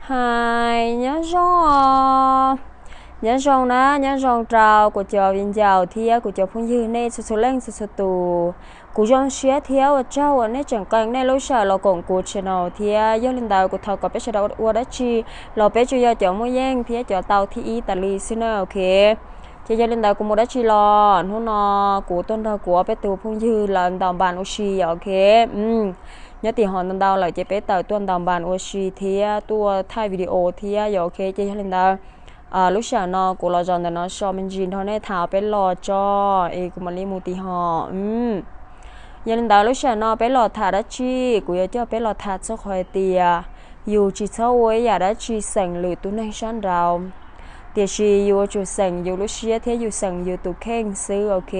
Hais nyob zoo, nyob zoo na, nyob zoo rau kuv cov viv ncaus thiab kuv cov phooj ywg nej txhua txhua leej txhua txhua tus. Kuv zoo siab thiab ua tsaug uas nej tseem qee nej lub sij hawm los koom kuv channel thiab. Yog li ntawd kuv thov kom peb sawv daws ua dab tsi los peb tsuas yog cov muaj yeej thiab cov tau thib ib tas li xwb na, ok. Ces yog li ntawd kuv mus dab tsi los hnub no kuv tuaj nrog kuv ob peb tus phooj ywg lawv ntaus npas ua si, ok. Nyob tim hov ntau ntau lawm ces peb tawm tuaj ntaus npas ua si thiab tuaj thaij video thiab, yog ok. Ces yog li ntawd lub sij hawm no kuv los zaum ntawm no so me ntsis nrog nej tham peb los tso, es kuv mam li mus tim hov. Yog li ntawd lub sij hawm no peb los tham dab tsi, kuv yuav coj peb los tham txog qhov hais tias yus tsis txhob ua ib yam dab tsi xeem lwm tus neeg sab nraud, tiam sis yus yuav tsum xeem yus lub siab thiab yus xeem yus tus kheej xwb, ok.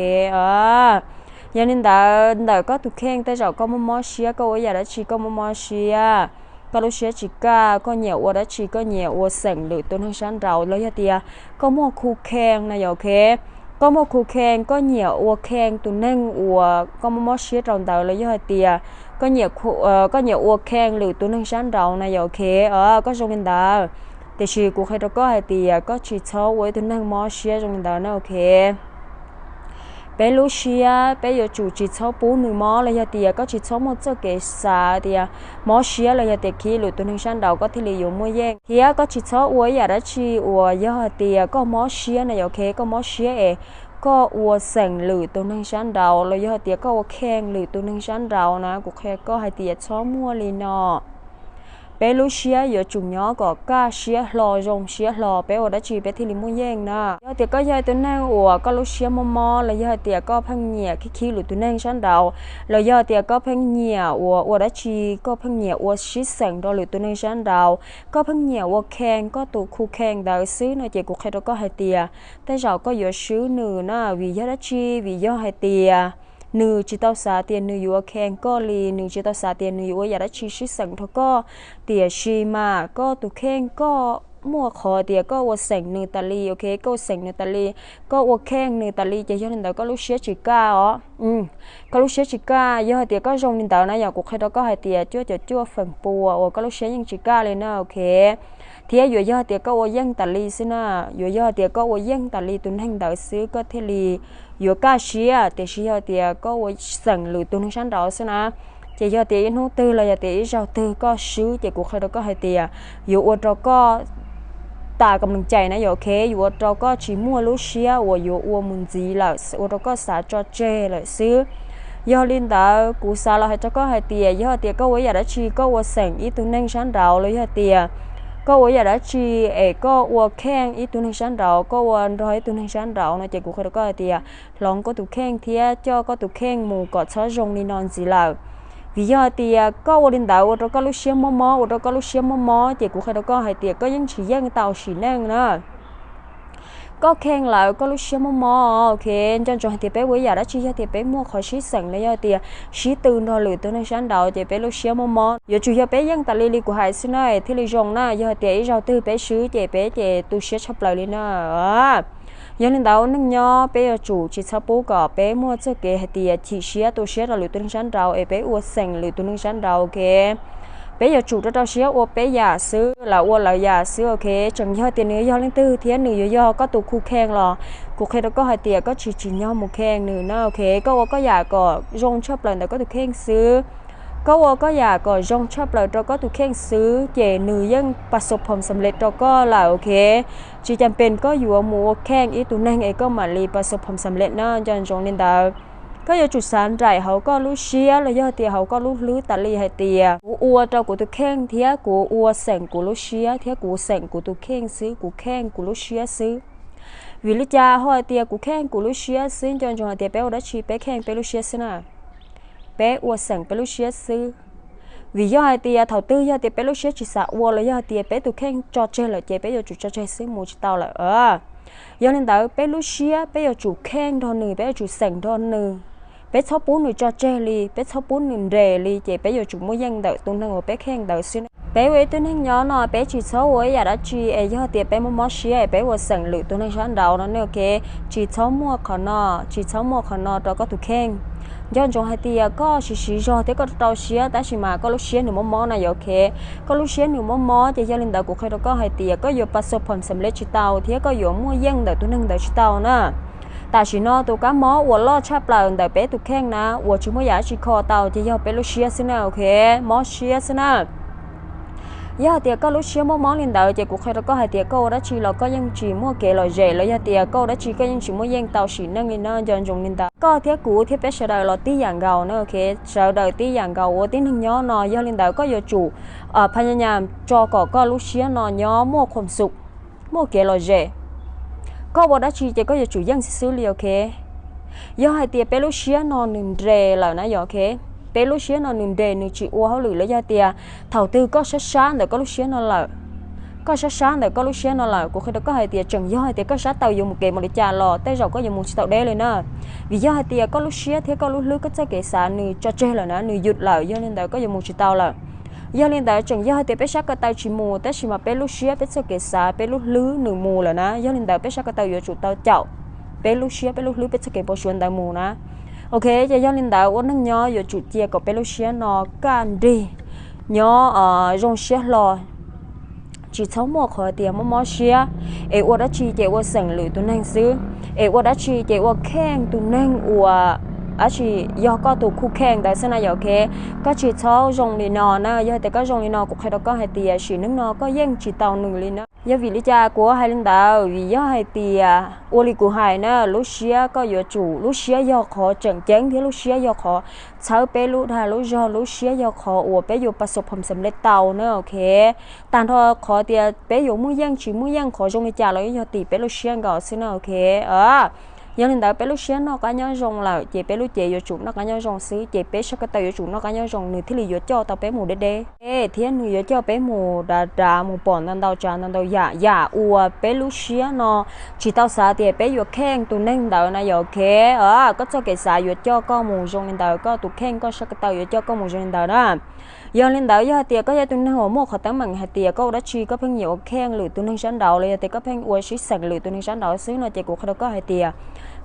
Yog li ntawd ntawm koj tus kheej tej zaum koj muaj mob siab, koj ua ib yam dab tsi koj muaj mob siab, koj lub siab tsis kaj, koj nyiam ua dab tsi koj nyiam ua xeem lwm tus neeg sab nraud, los yog tias koj muaj khu kheej na, yog ok. Koj muaj khu kheej, koj nyiam ua kheej tus neeg uas koj muaj mob siab rau ntawd, los yog hais tias koj nyiam ua kheej lwm tus neeg sab nraud na, yog ok. Koj zoo li ntawd, tiam sis kuv qhia rau koj hais tias koj tsis txhob ua ib tug neeg mob siab zoo li ntawd na, ok. Peb lub siab peb yuav tsum tsis txhob pub nws mob, los yog tias koj tsis txhob muaj txoj kev xav tias mob siab los yog tias khib lwm tus neeg sab nraud koj thiaj li yuav muaj yeej. Thiab koj tsis txhob ua ib yam dab tsi uas yog hais tias koj mob siab na, yog ok, koj mob siab es koj ua xeem lwm tus neeg sab nraud los yog hais tias koj ua kheej lwm tus neeg sab nraud na, kuv qhia koj hais tias txhob muaj li no. Peb lub siab yuav tsum nyob kom kaj siab hlo, zoo siab hlo, peb ua dab tsi peb thiaj li muaj yeej na. Yog tias koj yog ib tug neeg uas koj lub siab mob mob, los yog hais tias koj pheej nyiam khib khib lwm tus neeg sab nraud, los yog tias koj pheej nyiam uas ua dab tsi koj pheej nyiam ua sib xeem rau lwm tus neeg sab nraud, koj pheej nyiam ua kheej koj tus khu kheej ntawd xwb no ces kuv qhia rau koj hais tias tej zaum koj yuav swb nws na. Vim yog dab tsi? Vim yog hais tias nws tsis tau xav tias nws yuav ua kheej koj li, nws tsis tau xav tias nws yuav ua yam dab tsi sib xeem rau koj. Tiam sis mas koj tus kheej koj muaj qhov tias koj ua xeem nws tas li, ok, koj ua xeem nws tas li, koj ua kheej nws tas li, ces yog li ntawd koj lub siab tsis kaj os. Koj lub siab tsis kaj, yog hais tias koj zoo li ntawd na yog kuv qhia rau koj hais tias cuaj caum cuaj feem pua uas koj lub siab yeej tsis kaj li na, ok. Thiab yuav yog hais tias koj ua yeej tas li xwb na, yuav yog hais tias koj ua yeej tas li tus neeg ntawd xwb koj thiaj li yuav kaj siab, tiam sis yog tias koj ua xeem lwm tus neeg sab nraud xwb na, ces yog tias ib hnub twg los yog tias ib zaug twg koj swb ces kuv qhia rau koj hais tias yuav ua rau koj tas kam meem cais na, yog ok, yuav ua rau koj tsis muaj lub siab uas yuav ua mus ntxiv lawm, ua rau koj xav tso tseg lawm xwb. Yog li ntawd kuv xav los hais rau koj hais tias yog tias koj ua ib yam dab tsi koj ua xeem ib tug neeg sab nraud los yog tias koj ua ib yam dab tsi es koj ua kheej ib tug neeg sab nraud, koj ua nrog ib tug neeg sab nraud no ces kuv qhia rau koj hais tias hloov koj tus kheej thiab coj koj tus kheej mus kom txhob zoo li no ntxiv lawm. Vim yog hais tias koj ua li ntawd ua rau koj lub siab mob mob, ua rau koj lub siab mob mob ces kuv qhia rau koj hais tias koj yeej tsis yeej tau sim neej na. Koj kheej lawm koj lub siab mob mob, ok, nco ntsoov hais tias peb ua ib yam dab tsi yog tias peb muaj qhov sib xeem los yog tias sib tw nrog lwm tus neeg sab nraud ces peb lub siab mob mob. Yuav tsum yog peb yeej tas li li kuv hais xwb na thiaj li zoo na, yog hais tias ib zaug twg peb swb ces peb ces tu siab tshaj plaws li na. Yog li ntawd neej nyob peb yuav tsum tsis txhob pub kom peb muaj txoj kev hais tias chim siab tu siab rau lwm tus neeg sab nraud es peb ua xeem lwm tus neeg sab nraud, ok. Peb yuav tsum rau rau siab ua peb yam xwb, lawv ua lawv yam xwb, ok. Tseem yog tias nws yog leej twg thiab nws yuav yog koj tus khu kheej los kuv qhia rau koj hais tias koj tsis tsim nyog mus kheej nws na, ok. Koj ua koj yam kom zoo tshaj plaws ntawm koj tus kheej xwb. Koj ua koj yam kom zoo tshaj plaws rau koj tus kheej xwb ces nws yeej pas xo phom xam lej rau koj lawm, ok. Tsis cas pes koj yuav mus ua kheej ib tug neeg es koj mam li pas xo phom xam lej na, nco ntsoov li ntawd. Koj yuav tsum xav nraim hauv koj lub siab los yog tias hauv koj lub hlwb tas li hais tias kuv ua rau kuv tus kheej thiab kuv ua xeem kuv lub siab thiab kuv xeem kuv tus kheej xwb, kuv kheej kuv lub siab xwb. Vim li cas ho hais tias kuv kheej kuv lub siab xwb? Nco ntsoov hais tias peb ua dab tsi peb kheej peb lub siab xwb na. Peb ua xeem peb lub siab xwb. Vim yog hais tias thaum twg yog tias peb lub siab tsis xav ua los yog hais tias peb tus kheej tso tseg lawm ces peb yuav tsum tso tseg xwb, mus tsis tau lawm. Yog li ntawd peb lub siab peb yuav tsum kheej nrog nws, peb yuav tsum xeem nrog nws, Peb txhob pub nws tso tseg li, peb txhob pub nws nres li, ces peb yuav tsum muaj yeej ntawm tus neeg uas peb kheej ntawd xwb. Peb ua ib tug neeg nyob no peb tsis txhob ua ib yam dab tsi es yog tias peb mob mob siab es peb ua xeem lwm tus neeg sab nraud no ne, ok. Tsis txhob muaj qhov no, tsis txhob muaj qhov no rau koj tus kheej. Nco ntsoov hais tias koj siv siv zog thiab koj rau siab tab sis mas koj lub siab nws mob mob na yom, ok. Koj lub siab nws mob mob ces yog li ntawd kuv qhia rau koj hais tias koj yuav pas xos phom xam lej tsis tau thiab koj yuav muaj yeej ntawm tus neeg ntawd tsis tau na. Tam sim no tus kab mob uas loj tshaj plaws ntawm peb tus kheej na uas tsis muaj yam dab tsi kho tau ces yog peb lub siab xwb na, ok. Mob siab xwb na. Yog hais tias koj lub siab mob mob li ntawd ces kuv qhia rau koj hais tias koj ua dab tsi los koj yeej tsis muaj kev lom zem los yog tias koj ua dab tsi koj yeej tsis muaj yeej tau sim neej li na, nco ntsoov li ntawd. Koj thiab kuv thiab peb sawv daws los tib yam nkaus na, ok. Sawv daws tib yam nkaus ua tib neeg nyob no, yog li ntawd koj yuav tsum phas nyas nyas tso kom koj lub siab no nyob muaj khuam xum, muaj kev lom zem. Koj ua dab tsi ces koj yuav tsum yeej xwb xwb li, ok. Yog hais tias peb lub siab no nws nres lawm na yom, ok. Peb lub siab no nws nres nws tsis ua hauj lwm los yog tias thaum twg koj sab sab ntawm koj lub siab no lawm, koj sab sab ntawm koj lub siab no lawm, kuv qhia rau koj hais tias tseem yog hais tias koj sab taw yuav mus kev mus li cas los tej zaum koj yuav mus tsis tau deb li na. Vim yog hais tias koj lub siab thiab koj lub hlwb koj txoj kev xav nws tso tseg lawm na, nws yum lawm, yog li ntawd koj yuav mus tsis tau lawm. Yog li ntawd tseem yog hais tias peb sab ko taw tsis mus tab sis mas peb lub siab peb txoj kev xav peb lub hlwb nws mus lawm na, yog li ntawd peb sab ko taw yuav tsum tau caum peb lub siab peb lub hlwb peb txoj kev npau suav ntawd mus na. Ok, ces yog li ntawd ua neej nyob yuav tsum cia kom peb lub siab no kaj nrig, nyob zoo siab hlo, tsis txhob muaj qhov tias mob mob siab, es ua dab tsi ces ua xeem lwm tus neeg xwb, es ua dab tsi ces ua kheej tus neeg uas dab tsi yog koj tus khuj kheej ntawd xwb na yom, ok. Koj tsis txhob zoo li no na, yog tias koj zoo li no kuv qhia rau koj hais tias sim neej no koj yeej tsis tau nws li na. Yog vim li cas kuv hais li ntawd? Vim yog hais tias ua li kuv hais na, lub siab koj yuav tsum, lub siab yog qhov tseem ceeb thiab lub siab yog qhov txhawb peb lub dag lub zog, lub siab yog qhov uas peb yuav pas xos phom xam lej tau na, ok. Tag nrho qhov tias peb yuav muaj yeej tsis muaj yeej qhov zoo li cas los yog tim peb lub siab nkaus xwb na, ok. Yog li ntawd peb lub siab noj qab nyob zoo lawm ces peb lub cev yuav tsum noj qab nyob zoo xwb, ces peb sab ko taw yuav tsum noj qab nyob zoo nws thiaj li yuav coj tau peb mus deb deb, thiab nws yuav coj peb mus dav dav mus pom ntau ntau tsav ntau ntau yam, yam uas peb lub siab no tsis tau xav tias peb yuav kheej tus neeg ntawd na yom, ok. Koj txoj kev xav yuav coj koj mus zoo li ntawd, koj tus kheej koj sab ko taw yuav coj koj mus zoo li ntawd na. Yog li ntawd yog hais tias koj yog tus neeg uas muaj qhov teeb meem hais tias koj ua dab tsi koj pheej nyiam ua kheej lwm tus neeg sab nraud los yog tias koj pheej ua sib xeem lwm tus neeg sab nraud xwb no ces kuv qhia rau koj hais tias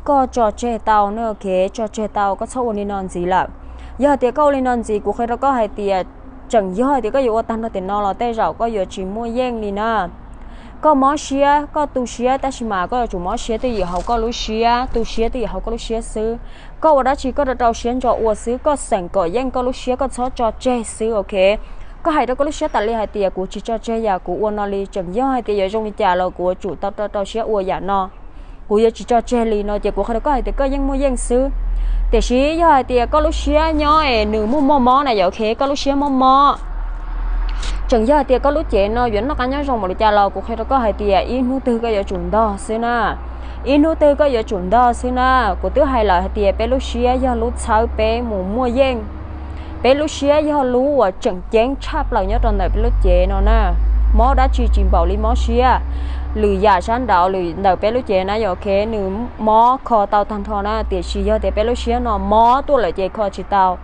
koj tso tseg tau na, ok, tso tseg tau, koj txhob ua li no ntxiv lawm. Yog hais tias koj ua li no ntxiv kuv qhia rau koj hais tias tseem yog hais tias koj yuav ua tag nrho tiam no los tej zaum koj yuav tsis muaj yeej li na. Koj mob siab koj tu siab tab sis mas koj yuav tsum mob siab twj ywm hauv koj lub siab, tu siab twj ywm hauv koj lub siab xwb. Koj ua dab tsi koj rau rau siab ntso ua xwb, koj xeem kom yeej koj lub siab, koj txhob tso tseg xwb, ok. Koj hais rau koj lub siab tas li hais tias kuv tsis tso tseg yam kuv ua no li, tseem yog hais tias yuav zoo li cas los kuv yuav tsum tau rau rau siab ua yam no, kuv yuav tsis tso tseg li no ces kuv qhia rau koj hais tias koj yeej muaj yeej xwb. Tiam sis yog hais tias koj lub siab nyob es nws muaj muaj mob na yom, ok, koj lub siab mob mob, tseem yog hais tias koj lub cev no yuav noj qab nyob zoo npaum li cas los kuv qhia rau koj hais tias ib hnub twg koj yuav tsum ntog xwb na. Ib hnub twg koj yuav tsum ntog xwb na. Kuv twb hais lawm hais tias peb lub siab yog lub txhawb peb mus muaj yeej. Peb lub siab yog lub uas tseem ceeb tshaj plaws nyob rau ntawm peb lub cev no na. Mob dab tsi tsis npaum li mob siab. Lwm yam sab nraud lwm ntawm peb lub cev na yom, ok, nws mob kho tau tag nrho na, tiam sis yog tias peb lub siab no mob tuaj lawm ces kho tsis tau.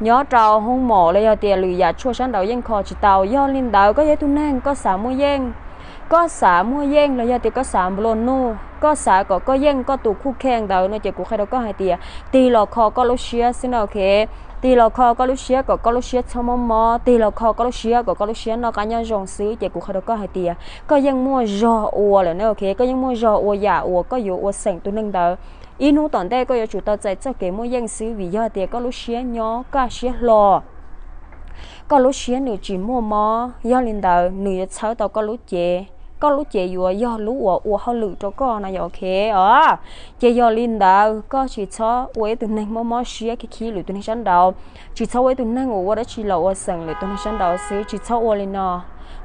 Nyob rau hoob mom los yog tias lwm yam tshuaj sab nraud yeej kho tsis tau. Yog li ntawd koj yog ib tug neeg koj xav muaj yeej, koj xav muaj yeej los yog tias koj xav nplua nuj, koj xav kom koj yeej koj tus khuj kheej ntawd no ces kuv qhia rau koj hais tias tig los kho koj lub siab xwb na, ok. Tig los kho koj lub siab kom koj lub siab txhob mob mob, tig los kho koj lub siab kom koj lub siab noj qab nyob zoo xwb ces kuv qhia rau koj hais tias koj yeej muaj zog ua lawm na, ok, koj yeej muaj zog ua yam uas koj yuav ua xeem tus neeg ntawd. Ib hnub tom ntej koj yuav tsum tau txais txoj kev muaj yeej xwb vim yog tias koj lub siab nyob kaj siab hlo, koj lub siab nws tsis muaj mob, yog li ntawd nws yuav txhawb tau koj lub cev, koj lub cev yuav yog lub uas ua hauj lwm rau koj no yom, ok os. Ces yog li ntawd koj tsis txhob ua ib tug neeg mob mob siab khib khib lwm tus neeg sab nraud, tsis txhob ua ib tug neeg uas ua dab tsi los ua xeem lwm tus neeg sab nraud xwb, tsis txhob ua li no.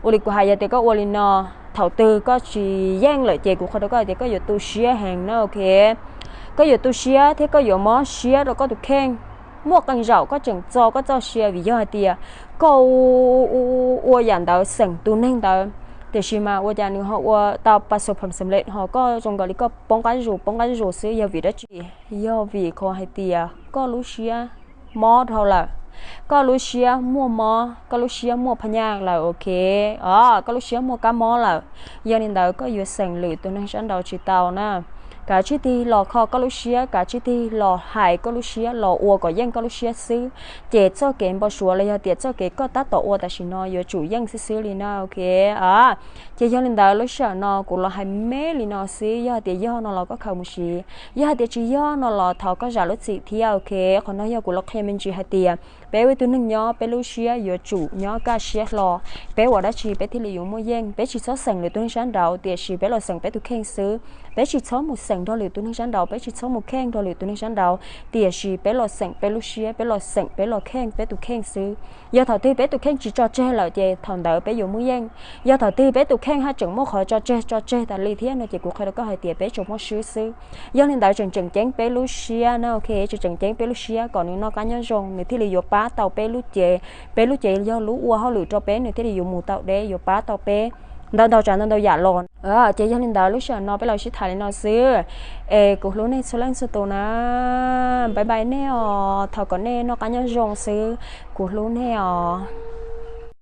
Ua li kuv hais, yog tias koj ua li no, thaum twg koj tsis yeej lawm ces kuv qhia rau koj hais tias koj yuav tu siab heev na, ok. Koj yuav tu siab thiab koj yuav mob siab rau koj tus kheej. Muaj qee zaum koj tseem txo koj txoj sia vim yog hais tias koj ua yam ntawd xeem tus neeg ntawd, tiam sis mas ua cas nws ho ua tau pas xos phom xam lej ho koj zoo nkaus li koj poob qab zus poob qab zus xwb, yog vim dab tsi? Yog vim qhov hais tias koj lub siab mob dhau lawm, koj lub siab muaj mob, koj lub siab muaj pha nyaj lawm, ok, o, koj lub siab muaj kab mob lawm. Yog li ntawd koj yuav xeem lwm tus neeg sab nraud tsis tau na. Kav tsij tig los kho koj lub siab, kav tsij tig los hais koj lub siab, los ua kom yeej koj lub siab xwb. Ces txoj kev npau suav los yog tias txoj kev koj tab tom ua tam sim no yuav tsum yeej xwb xwb li na, ok. Ces yog li ntawd lub sij hawm no kuv los hais me li no xwb, yog hais tias yog no los koj khaws mus siv, yog hais tias tsis yog no los thov koj zam lub txim thiab, ok. Qhov no yog kuv los qhia me ntsis hais tias peb ua ib tug neeg nyob peb lub siab yuav tsum nyob kaj siab hlo. Peb ua dab tsi peb thiaj li yuav muaj yeej. Peb tsis txhob xeem lwm tus neeg sab nraud, tiam sis peb los xeem peb tus kheej xwb. Peb tsis txhob mus xeem nrog lwm tus neeg sab nraud, peb tsis txhob mus kheej nrog lwm tus neeg sab nraud, tiam sis peb los xeem peb lub siab, peb los xeem peb los kheej peb tus kheej xwb. Yog thaum twg peb tus kheej tsis tso tseg lawm ces thaum ntawd peb yuav muaj yeej. Yog thaum twg peb tus kheej haj tseem muaj qhov tso tseg tso tseg tas li thiab no ces kuv qhia rau koj hais tias peb tsuas muaj swb xwb. Yog li ntawd tseem tseem ceeb peb lub siab na, ok, tseem tseem ceeb peb lub siab kom nws noj qab nyob zoo, nws thiaj li yuav pab tau peb lub cev. Peb lub cev yog lub ua hauj lwm rau peb, nws thiaj li yuav mus tau deb, yuav pab tau peb ntau ntau tsav ntau ntau yam los. Ces yog li ntawd lub sij hawm no peb los sib tham li no xwb. Es kuv hlub nej txhua leej txhua tus na. Bye bye nej os, thov kom nej noj qab nyob zoo xwb. Kuv hlub nej os.